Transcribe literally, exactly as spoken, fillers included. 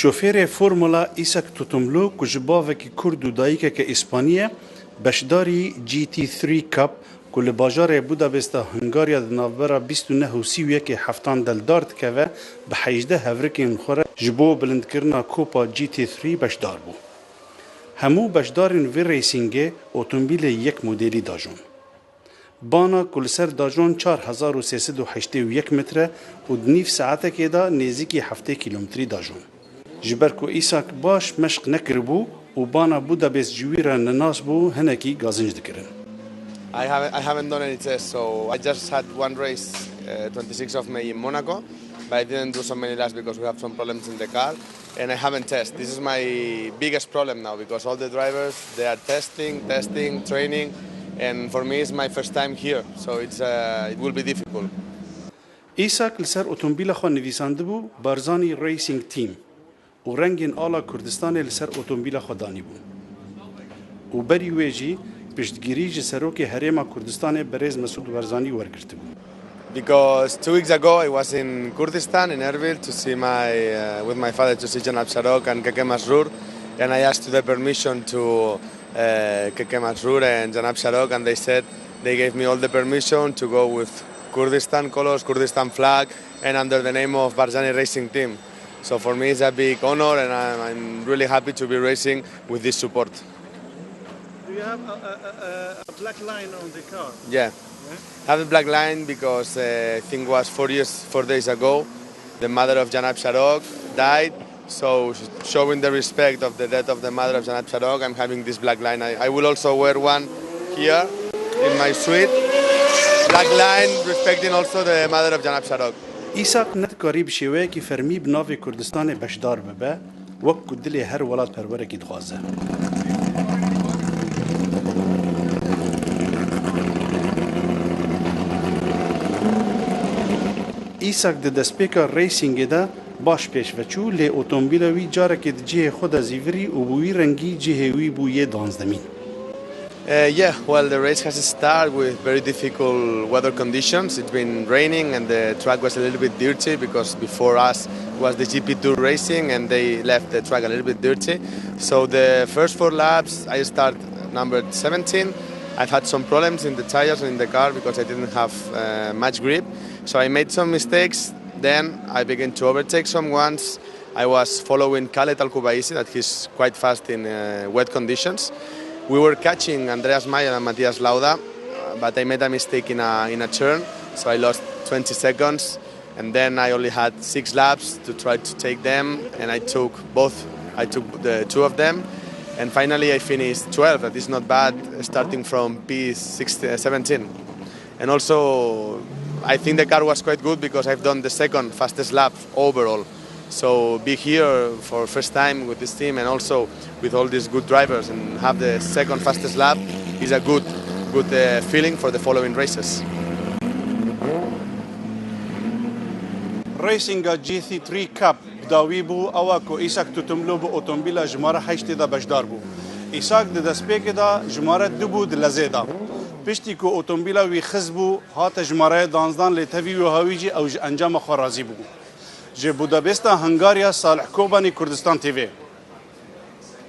Şofêrê Formula Isak Tutumlu, ku ji bavekî Kurd û dayikeke Îspanî ye, beşdarî G T three Cup, ku li bajarê Budapesta Hungarya di navbera bîst û neh û sî û yekê heftan de li dar dikeve, bi hejdeh hevrikên xwe re ji bo bilindkirina Kopa G T three beşdar bû. Hemû beşdarên vê racingê otomobîlê yek modêlî dajon. Bana ku li ser dajon çar hezar û sê sed û heştê û yek metre û di nîv saetekê de nêzîkî heftê kîlometrî dajon. Ji ber ku Îsak baş meşq nekiribû û bana Budapest ji wî re nenas bû, hinekî gazinc dikirin. I haven't, I haven't done any tests, so I just had one race, uh, twenty-sixth of May in Monaco, but I didn't do so many laps because we have some problems in the car, and I haven't tested. This is my biggest problem now because all the drivers, they are testing, testing, training, and for me it's my first time here, so it's, uh, it will be difficult. Îsak li ser otomobîla xwe nivîsandibû Barzanî Racing Team û rengên ala Kurdistanê li ser otomobîla xwe danîbû û berî wê jî piştgirî ji Serokê Herêma Kurdistanê Birêz Mesûd Barzanî wergirtibû. Because two weeks ago I was in Kurdistan, in Erbil, to see my, uh, with my father to see Janab Sharok and Keke Masroor, and I asked the permission to, uh, Keke Masroor and Janab Sharok, and they said they gave me all the permission to go with Kurdistan colors, Kurdistan flag, and under the name of Barzani Racing Team. So for me it's a big honor, and I'm, I'm really happy to be racing with this support. Do you have a, a, a, a black line on the car? Yeah. Have a black line because, uh, I think it was four years, four days ago, the mother of Janab Sharok died. So, showing the respect of the death of the mother of Janab Sharok, I'm having this black line. I, I will also wear one here in my suite. Black line, respecting also the mother of Janab Sharok. Îsak nedikarî bi şêweyekî fermî bi navê Kurdistanê beşdar bibe, wek ku dilê her welatperwerekî dixwaze. Îsak di destpêka racingê de baş pêş ve çû, lê otomobîla wî carekê di cihê xwe de zîvirî û bi wî rengî cihê wî bû yê danzdemîn. Uh, yeah, well, the race has started with very difficult weather conditions. It's been raining and the track was a little bit dirty because before us was the G P two Racing and they left the track a little bit dirty. So the first four laps, I start number seventeen. I've had some problems in the tires and in the car because I didn't have, uh, much grip. So I made some mistakes. Then I began to overtake some ones. I was following Khaled Al Kubaisi, that he's quite fast in, uh, wet conditions. We were catching Andreas Mayer and Matthias Lauda, uh, but I made a mistake in a, in a turn, so I lost twenty seconds. And then I only had six laps to try to take them, and I took both. I took the two of them, and finally I finished twelfth. That is not bad, starting from P sixteen, uh, seventeen. And also, I think the car was quite good because I've done the second fastest lap overall. So be here for first time with this team and also with all these good drivers and have the second fastest lap is a good, good, uh, feeling for the following races. Racinga G T three Cup bi dawî bû, ewa ku Îsak Tutumlu bi otomobîla jimare heştê de beşdar bû. Îsak di destpêkê de jimare du bû di lezê de. Piştî ku otomobîla wî xist bû, hate jimareyê danzdan, lê tevî wiha wî jî ew ji encama xwe razî bû. Ji Budapesta Hungarya, Salih Kobanî, Kurdistan T V.